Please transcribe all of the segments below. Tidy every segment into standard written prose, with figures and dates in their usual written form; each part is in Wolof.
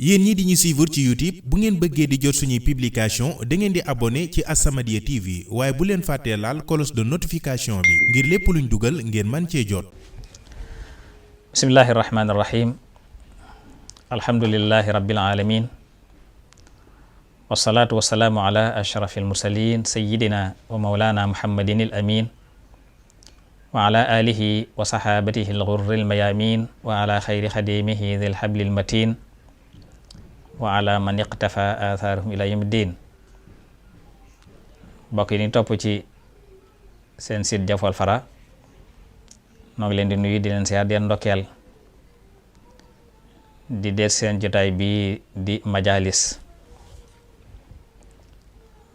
yéen ñi di ñu suivre ci YouTube bu ngeen bëggee di jot suñuy publication da ngeen di abonné ci As-Samadiyya TV waaye bu leen fàttee laal cloche de notification bi ngir lépp luñ dugal ngeen man cee jot. bismillahi rahmaani rahim alhamdulillahi rabbil alamin wasalaatu wasalaamu ala ashrafil mursalin sayyidina wa mawlana muhammadin al amin wa ala alihi wa sahabatihi al ghurril mayamin wa ala khayri khadimihi dhil hablil matin wa ala man iqtafa atharuhum ila yawmiddin. mbokk yi ni topp ci seen site Jafwal Fara noo ngi leen di nuyu di leen siyaar di leen ndokkeel di deet seen jotaay bi di majalis.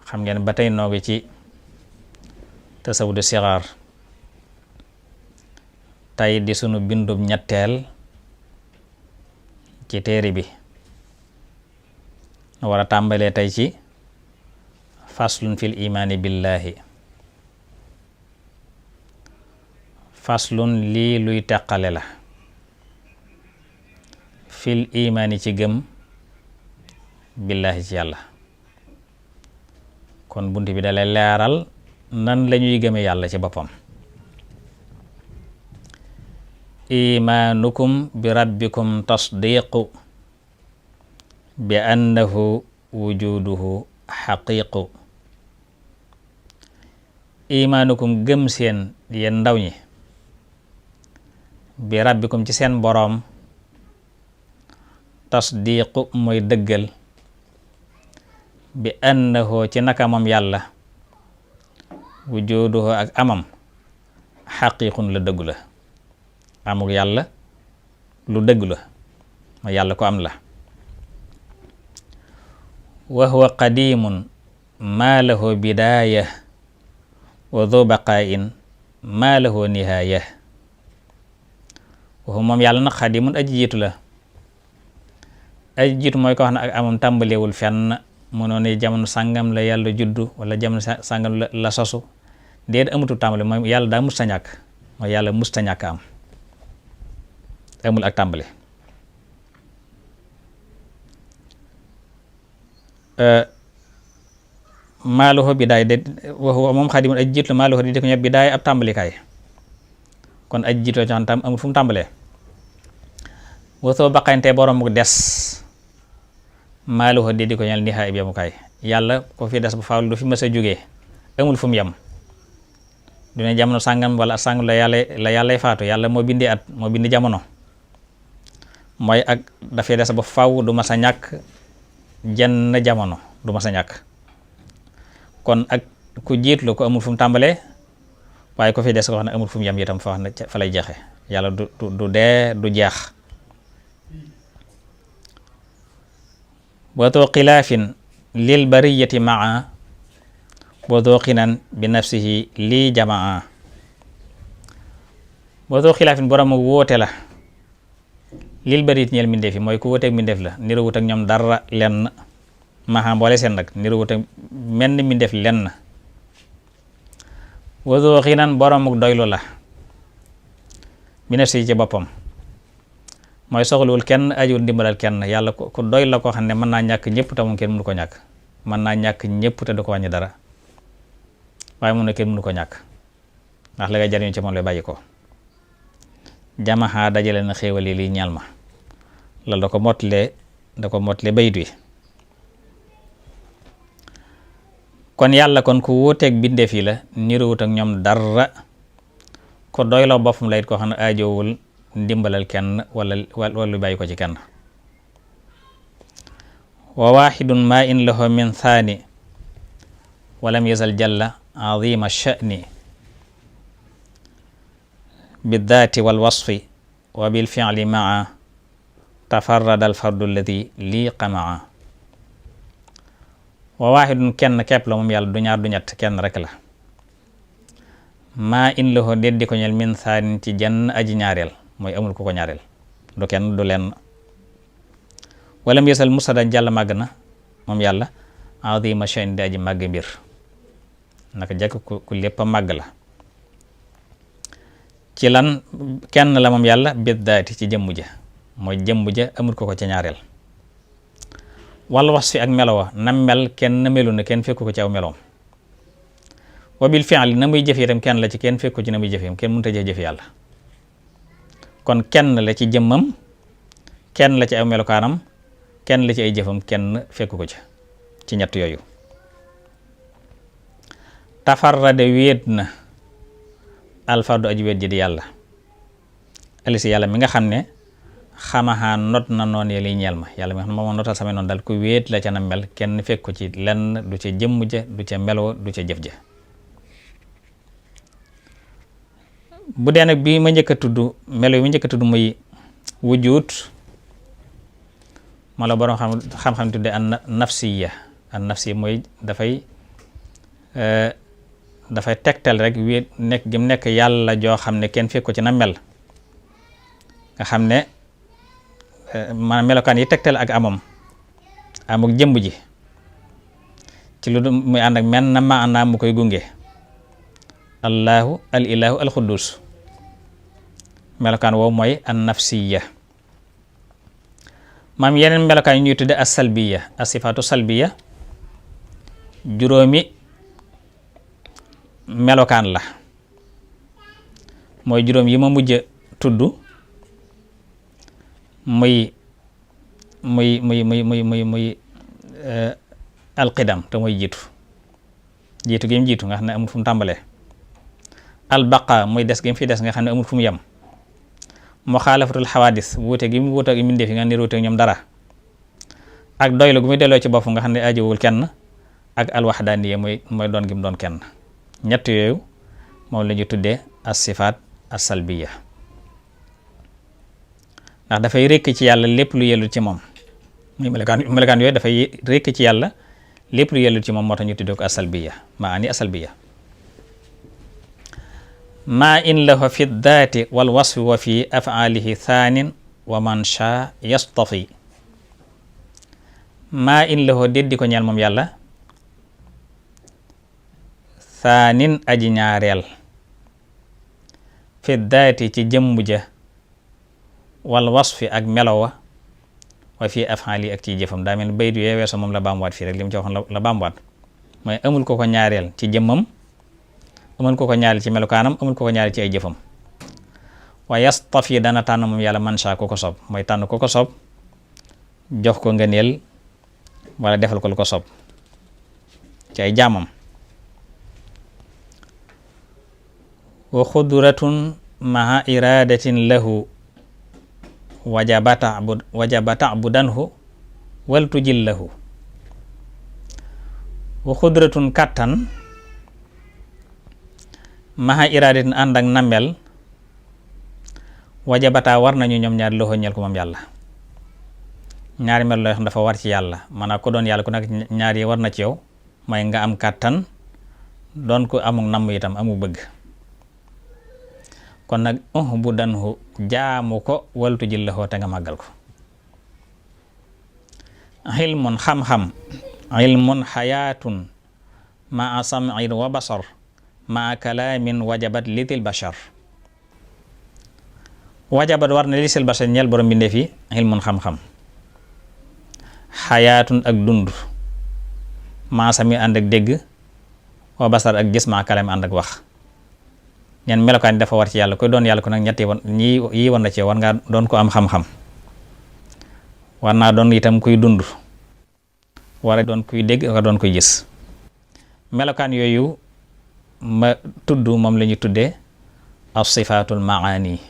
xam ngeen ba tey noo ngi ci tasawudu sixaar tey di sunu bindub ñetteel ci téere bi war a tàmbalee tey ci faslun fil imaani billaahi. faslun lii luy teqale la fil imaani ci gëm billaahi ci yàlla. kon bunt bi dalay leeral nan lañuy gëme yàlla ci boppam. imaanukum bi rabbikum tasdiqu bi annahu wujuduhu xaqiqu. imaanukum gëm seen yéen ndaw ñi bi rabbikum ci seen boroom tasdiqu mooy dëggal bi annahu ci naka moom yàlla wujuduhu ak amam xaqiqun la dëggu la. amul yàlla lu dëggu la ma yàlla ko am la. wa huwa qadimun maa lahu bidaaya wa dhu baqaa'in maa lahu nihaaya. wa huwa moom yàlla nag qadimun aji jiitu la. aji jiitu mooy ko wax ne ak amam tàmbalewul fenn mënoo ne jamono sàngam la yàlla juddu wala jamono sàngam la sosu déet amutu tàmbale mooy yàlla daa musta ñàkk mooy yàlla musta ñàkk am amul ak tàmbale. maaluhu bidaay de waxu moom xadimun aj jiitu la maaluhu di ko ñëw bidaay ab tàmbalikaay kon aj jiitu la tam amul fu mu tàmbalee. wasoo baqante borom mu des maaluhu di ko ñeel nihaay bi yemukaay. yàlla ko fi des bu faaw lu fi mës a jógee amul fu mu yem. du ne jamono sàngam wala sàngam la yàllay faatu. yàlla moo bindi at moo bindi jamono mooy ak dafay des ba faw du mas a ñàkk jenn jamono du mas a ñàkk. kon ak ku jiitlu ko amul fu mu tàmbalee waaye ko fi des ko wax ne amul fu mu yem itam fa wax ne fa lay jeexe. yàlla du dee du jeex. watoo xilaafin lil bariyati maa watoo xinan bi nafsihi lii jamaa. watoo xilaafin borom mu wóote la lil bariyati ñeel mbindeef yi mooy ku wóoteeg mbindeef la niroowut ak ñoom dara lenn maa boole seen nag niroowut ak menn mbindeef lenn. watoo xinan borom mu doylu la bi nafsihi ci boppam mooy soxlawul kenn ajuwul ndimbalal kenn. yàlla ku doy la koo xam ne mën naa ñàkk ñëpp te moom kenn mënu ko ñàkk. mën naa ñàkk ñëpp te du ko wàññi dara waaye moom ne kenn mënu ko ñàkk ndax la ngay jariñu ci moom lay bàyyi ko. jamaxaa dajale na xéewal yi lii ñeel ma loolu da ko mottalee bayit wi. kon yàlla kon ku wuuteeg bindeef yi la niruwut ak ñoom dara ku doy la boppam la it koo xam ne aajowul ndimbalal kenn wala lu bàyyi ko ci kenn. wa waxidun ma in lahu min thani walam yazal jalla azima sha'ni biddaati wal wasfi wa bil fi'li maa tafarrada al fardu alladi lii qamaa. wa waxidun kenn kepp la moom yàlla du ñaar du ñett kenn rek la. maa in lahu déddi ko ñel min thani ci jenn aji ñaareel mooy amul ku ko ñaareel du kenn du lenn. walam yesal musada jàll màgg na moom yàlla azima sha'ni di aji màgg mbir naka jekk ku lépp a màgg la. ci lan kenn la moom yàlla biddaati ci jëmm ja mooy jëmm ja amul ko ko ca ñaareel wal wasfi ak melowa nam mel kenn melu na kenn fekku ko ci aw meloom. wa bil fi'li na muy jëf itam kenn la ci kenn fekku ci na muy jëf itam kenn mënut a jëf yàlla. kon kenn la ci jëmmam, kenn la ci aw melokaanam, kenn la ci ay jëfam, kenn fekku ko ci ñett yooyu. tafarrade wéet na alfardu aji wéet ji di yàlla alisi yàlla mi nga xam ne xamaxaa not na noon ye liy ñeel ma, yàlla mi nga xam ne moo notal samay noonu daal ku wéet la ca na mel, kenn fekk ko ci lenn, du ca jëmm ja, du ca melo, du ca jëf ja. bu dee nag bi ma njëkk a tudd melo yi ma njëkk a tudd muy wujud ma la borom xam-xam tudde an nafsiya mooy dafay tegtal rek wéet nekk gi mu nekk yàlla joo xam ne kenn fekk ko ci na mel, nga xam ne maanaam melokaan yi tegtal ak amuk jëmb ji ci lu muy ànd ak men na maanaa mu koy gunge. allahu al ilahu al xuddus melokaan woowu mooy an nafsiya. maam yeneen melokaan yi ñuy tudde as salbiya, as sifaatu salbiya, juróomi melokaan la, mooy juróom yi ma mujj tudd muy alqidam te mooy jiitu gi mu jiitu nga xam ne amul fu mu tàmbalee. albaqa muy des gi mu fi des nga xam ne amul fu mu yem. muxaalafatul xawaadis wuute gi mu wuute ak mbindeef yi nga niruute ñoom dara. ak doylu gu muy delloo ci bopp nga xam ne ajowul kenn. ak alwaxdaaniya mooy doon gi mu doon kenn. ñett yooyu moom la ñu tuddee as sifaat as salbiya, ndax dafay rekk ci yàlla lépp lu yellu ci moom. muy melokaan yooyu dafay rekk ci yàlla lépp lu yellu ci moom, moo tax ñu tuddee ko as salbiya, maani as salbiya. maa in lahu fi daati wal wasfi wa fi afaalihi thaanin wa man shaa yastafi. maa in lahu déddi ko ñeel moom yàlla thaanin aji ñaareel fi daati ci jëmm ja wal wasfi ak melowa wa fi afaali ak ci jëfam. daa mel baydu yee weeso moom la baamwaat fii rek li mu ci waxoon la baamwaat mooy amul ko ñaareel ci jëmmam, amul ko ñaareel ci melokaanam, amul ko ñaareel ci ay jëfam. wa yastafi dana tànn moom yàlla man shaa ko soob, mooy tànn ko soob jox ko ngëneel wala defal ko lu ko soob ci ay jaamam. wa xudratun maha iradatin lahu wajaba ta'budanhu wal tujillahu. wa xudratun kàttan maha iradatin ànd ak namel wajabata war nañu ñoom ñaari loxo ñeel ko moom yàlla. ñaari mel loo xam dafa war ci yàlla, maanaam ko doon yàlla ku nekk ñaar yi war na ci yow, mooy nga am kàttan doon ko amuk namm itam amu bëgg. kon nag bu danhu jaamu ko waltu jil laxoo te nga màggal ko. ilmun xam-xam, ilmun xayaatun maa sam'in wa basar maa kalaamin wajabat litil bashar. wajabat war na litil bashar ñeel borom bindee fi ilmun xam-xam, xayaatun ak dund, maa sami ànd ak dégg, wa basar ak gis, maa kalaam ànd ak wax. ñeen melokaan yi dafa war ci yàlla koy doon yàlla ko nag ñett yi war na ci war ngaa doon ko am xam-xam, war naa doon itam kuy dund, war a doon kuy dégg, war a doon kuy gis. melokaan yooyu ma tudd moom la ñu tuddee as sifaatul maani.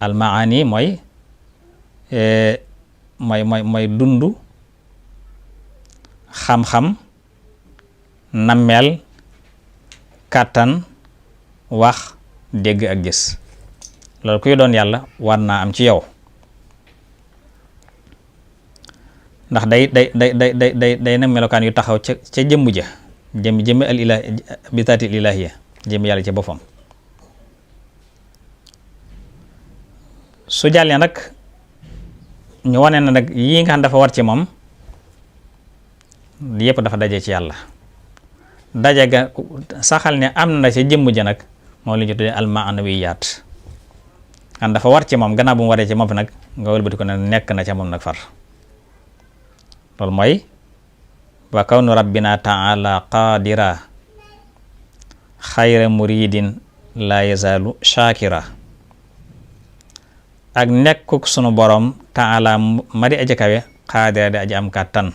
al maani mooy dund, xam-xam, nammeel, kàttan, wax, dégg ak gis. loolu kuy doon yàlla war naa am ci yow, ndax day nag melokaan yu taxaw ca jëmm ja, jëmmi al ilah bi taatil ilaahiya, jëmmi yàlla ci boppam. su jàllee nag ñu wane na nag yii nga xam dafa war ci moom yépp dafa daje ci yàlla. daje ga saxal ne am na ca jëmm ja nag moom la ñu tuddee almaanawiyaat, xam dafa war ci moom gannaaw bu mu waree ci moom nag nga wëlbati ko ne nekk na ca moom nag far. loolu mooy wa kawnu rabbina taala qaadira xayra muridin la yazaalu shakira ak nekkuk sunu borom taala ma di aji kawe qaadira di aji am kàttan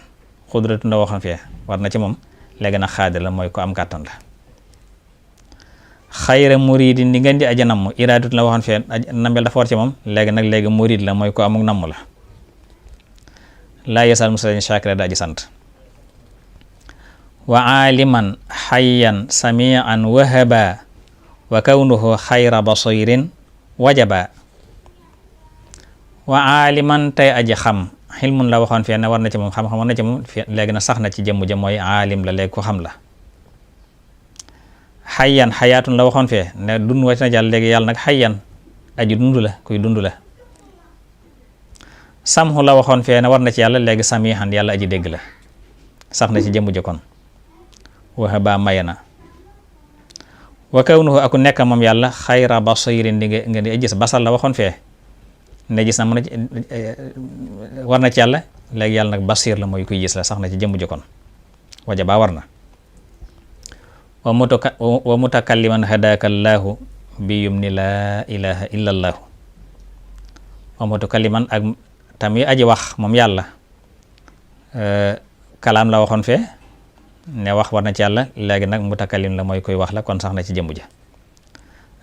xudratu nda waxoon fee war na ci moom léegi nag xaadir la mooy ko am kàttan la xayra muridin di ngeen di aji namm iraadut la waxoon fee nambel dafa war ci moom léegi murid la mooy ko amuk namm la laa yazaalu muslimin shakira di aji sant wa aliman hayyan samian wahaba wa kawnuhu xayra basirin wajaba wa aliman tey aji xam xilmun la waxoon fii ne war na ci moom xam-xam war na ci moom léegi na sax na ci jëmm jëm mooy alim la léegi ko xam la hayyan xayaatun la waxoon fee ne dund wàcc na jàll léegi yàlla nag hayyan aji dund la kuy dund la samhu la waxoon fee ne war na ci yàlla léegi samihan yàlla aji dégg la sax na ci jëmm jëkkoon wahaba maye na wa kawnuhu aku nekk moom yàlla xayra basirin di nga di gis basal la waxoon fee ne gis na mën a war na ci yàlla léegi yàlla nag basir la mooy kuy gis la sax na ci jëmm jëkkoon wajaba war na wa mutakalliman hadaka allahu bi yumni laa ilaha illa allahu wa mutakalliman ak tamit aji wax moom yàlla kalaam la waxoon fee ne wax war na ci yàlla léegi nag mutakallim la mooy koy wax la kon sax na ci jëmbu ja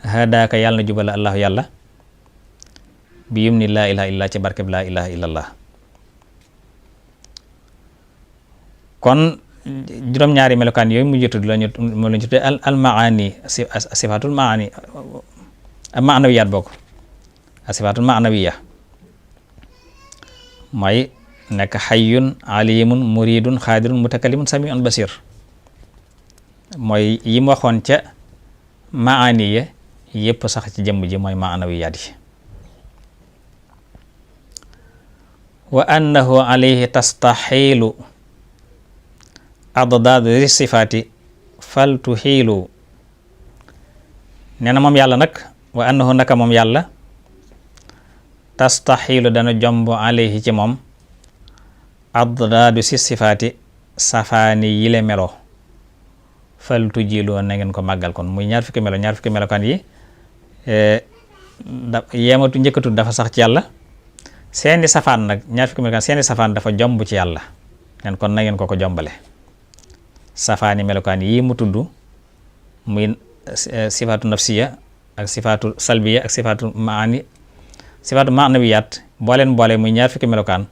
hadaaka yàlla na jubala allahu yàlla bi yum ni laa ilaha illa ci barkeb laa ilaha illallah kon juróom-ñaari melokaan yooyu mu jëtudd lañu moo lañu tuddee al maani sifatul maani maanawiyaat bokk sifatul maanawiya mooy nekk xayyun alimun muridun xaadirun mutakallimun samiun basir mooy yi mu waxoon ca maani ya yépp sax ci jëmm ji mooy maanawiyaat yi wa annahu alayhi tastaxiilu addaadu sifaati fal tuxiilu nee na moom yàlla nag wa annahu naka moom yàlla tastaxiilu dana jomb alayhi ci moom addaadu sifaati safaani yile melo fal tujiiloo na ngeen ko màggal kon muy ñaar fukki melokaan yi yematu njëkkatut dafa sax ci yàlla seeni safaan nag ñaar fukki melokaan seeni safaan dafa jomb ci yàlla nen kon na ngeen ko jombale safaani melokaan yi mu tudd muy sifaatu nafsiya ak sifaatu salbiya ak sifaatu maanawiyaat boole muy ñaar fukki melokaan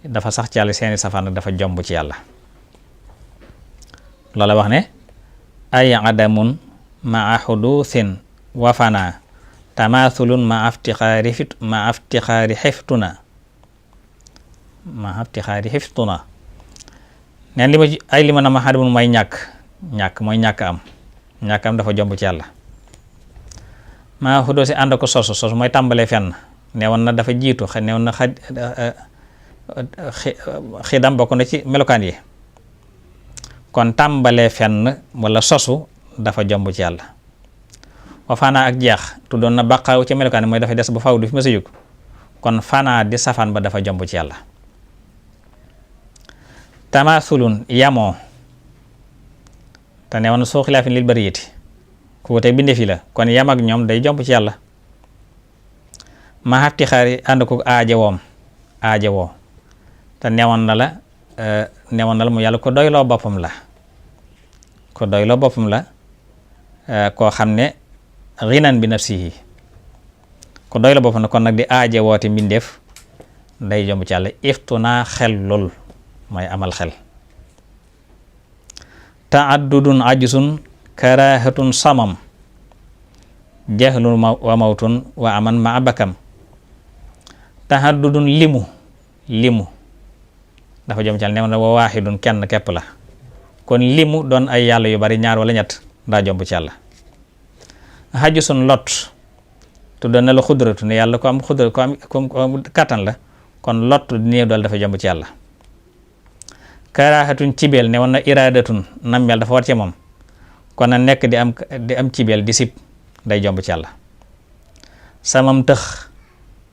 dafa sax ci yàlla seeni safaan nag dafa jomb ci yàlla loola wax ne ay adamun maa xuduthin wa fana tamathulun ma aftixaari xiftuna neen li ma na ma xadamun mooy ñàkk mooy ñàkk am dafa jomb ci yàlla maa xuduthi ànd ko sosu mooy tàmbalee fenn neewoon na dafa jiitu neewoon na xidam bokk na ci melokaan yi kon tàmbalee fenn wala sosu dafa jomb ci yàlla wa fanaa ak jeex tuddoon na baqaaw ci melokaan yi mooy dafay des ba faw du fi ma sa yug kon fanaa di safaan ba dafa jomb ci yàlla tamaasulun yamoo te ne woon soo xilaafin lil bariyati ku wutee bindee fi la kon yam ak ñoom day jomb ci yàlla ma xafti xaari ànd ko aajewoo te newoon na la mu yàlla ko doyloo boppam la koo xam ne rinan bi nafsihi ko doyloo boppam la kon nag di aaje woote mbindeef day jomb ci yàlla iftuna xel lool mooy amal xel taaddudun ajusun karahatun samam jahlun wa mawtun wa aman ma abakam taaddudun limu dafa jom ci yàlla ne wa waaxidun kenn képp la kon limu doon ay yàlla yu bari ñaar wala ñett daa jomb ci yàlla xaju sun lot tuddoon na la xudratu ne yàlla ko am kàttan la kon lot néew dool dafa jomb ci yàlla karaaxatun cibeel ne woon na iraadatun nammeel dafa war ci moom kon na nekk di am cibeel di sib day jomb ci yàlla samam tëx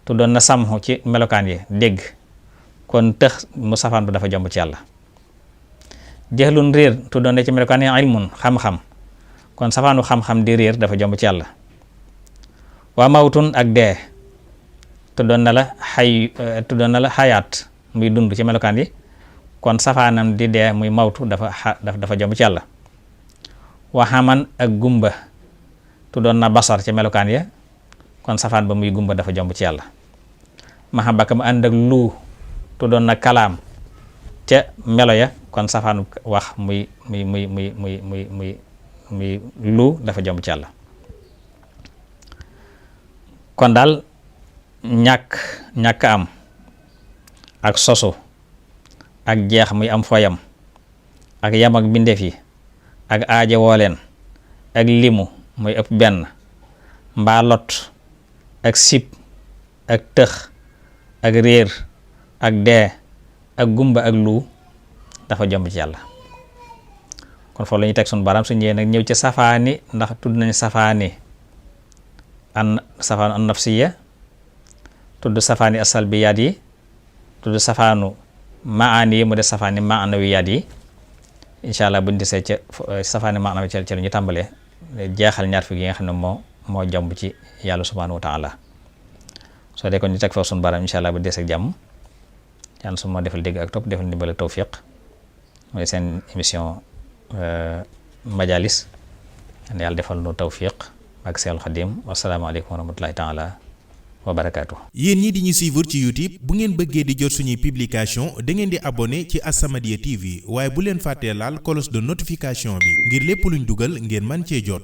tuddoon na samxu ci melokaan yi dégg kon tëx mu safaan ba dafa jomb ci yàlla. jahlun réer tuddoon na ci melokaan yi ilmun xam-xam, kon safaanu xam-xam di réer dafa jomb ci yàlla. waa mawtun ak dee tuddoon na la xayaat muy dund ci melokaan yi, kon safaanam di dee muy mawtu dafa jomb ci yàlla. waxaman ak gumba tuddoon na basar ci melokaan ya, kon safaan ba muy gumba dafa jomb ci yàlla. mahabaka mu ànd ak lu tuddoon na kalaam ca melo ya, kon safaanu wax muy lu dafa jomb ci yàlla. kon daal ñàkk am ak sosu ak jeex muy am foyam ak yam ak bindeef yi ak aaje woo leen ak limu muy ëpp benn mbaa lot ak sib ak tëx ak réer ak dee ak gumba ak lu dafa jomb ci yàlla. kon foofu la ñuy teg sunu baaraam su ñëwee nag ñëw ci safaani, ndax tudd nañ safaani an nafsiya, tudd safaani asalbiyaat yi, tudd safaanu maani yi mu def safaani maanawiyaat yi. incha allah buñ desee ca safaani maanawi ci ñu tàmbalee jeexal ñaar fukki yi nga xam ne moo jomb ci yàlla subhanahu wa taala. soo dee kon ñu teg foofu sunu baaraam incha allah bu desee ak jàmm yàlla su ma defal dégg ak topp defal ndimbal ak tawfiq. mooy seen émission majalis, yàlla defal nu tawfiq ak Seexul Xadiim. wasalaamaaleykum wa rahmatullahi taala wa barakaatu. yéen ñi di ñu suivre ci YouTube bu ngeen bëggee di jot suñuy publication da ngeen di abonné ci As-Samadiyya TV waaye bu leen fàttee laal cloche de notification bi ngir lépp luñ dugal ngeen man cee jot.